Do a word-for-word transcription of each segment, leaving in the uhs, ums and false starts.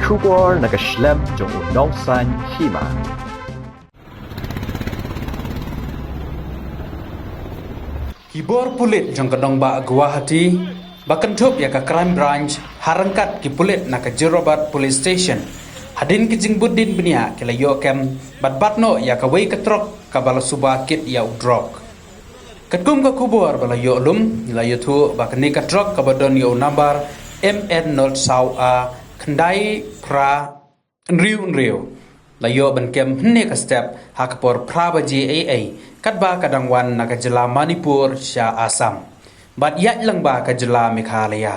Khubor na ka shlem jong u nongsan hima. Ki bor pulit jong ka nongbah Guwahati ba kynthup ïa ka Crime Branch ha ryngkat ki pulit na ka Jorabat Police Station, hadien ki jingbud dien bniah ki la ïoh kem bad bat noh ïa kawei ka trok kaba la suba kit ïa u drok. Katkum ka khubor ba la ïoh lum, la ïathuh ba kane ka trok kaba don ïa u nambar M N not saw A khyndai phra hynriew hynriew la ïoh ban kem hynne ka step ha ka por phra baje eiei, katba ka dang wan na ka jylla Manipur sha Assam bad ïaid lyngba ka jylla Meghalaya.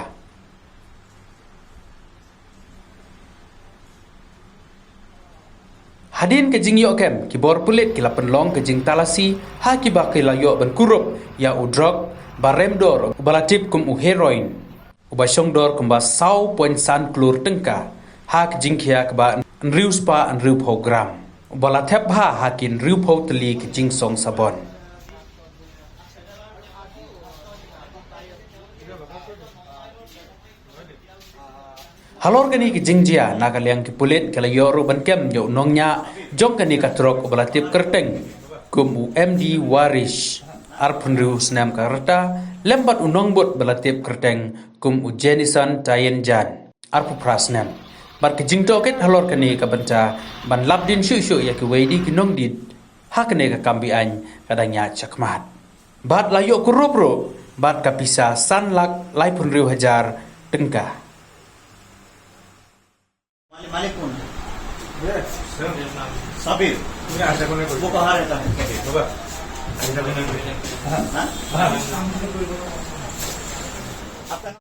Hadien ka jingïoh kem, ki bor pulit ki la pynlong ka jingtalasi ha kiba ki la ïoh ban kurup ïa u drok ba rem dor uba la tip kum u heroin, uba shong dor kumba saw point san klur tyngka ha ka jingkhia kaba hynriew spah hynriew phew gram, uba la thep bha ha ki hynriew phew tylli ki jingsong sabon. Halor kane ka jingjia, na ka liang ki pulit ki la ïoh ruh ban kem ïa u nongñiah jong kane ka trok uba la tip kyrteng kum u M D Warish, arphew hynriew snem ka rta, lem bad u nongbud ba la tip kyrteng kum u Jenison Tayenjan, arphew phra snem. Bad ka jingtohkit halor kane ka bynta ban lap dien shuh shuh ïa kiwei de ki nongdit ha kane ka kam beaiñ ka dang ïaid shakhmat. Bad la ïoh kurup ruh bad ka pisa san lak laiphew hynriew hajar tyngka. मालिक, मालिक कौन है? ये, सर। साबिर। ये आशा को नहीं वो कहाँ रहता है? बाबा, आशा को नहीं। हाँ? हाँ। आपका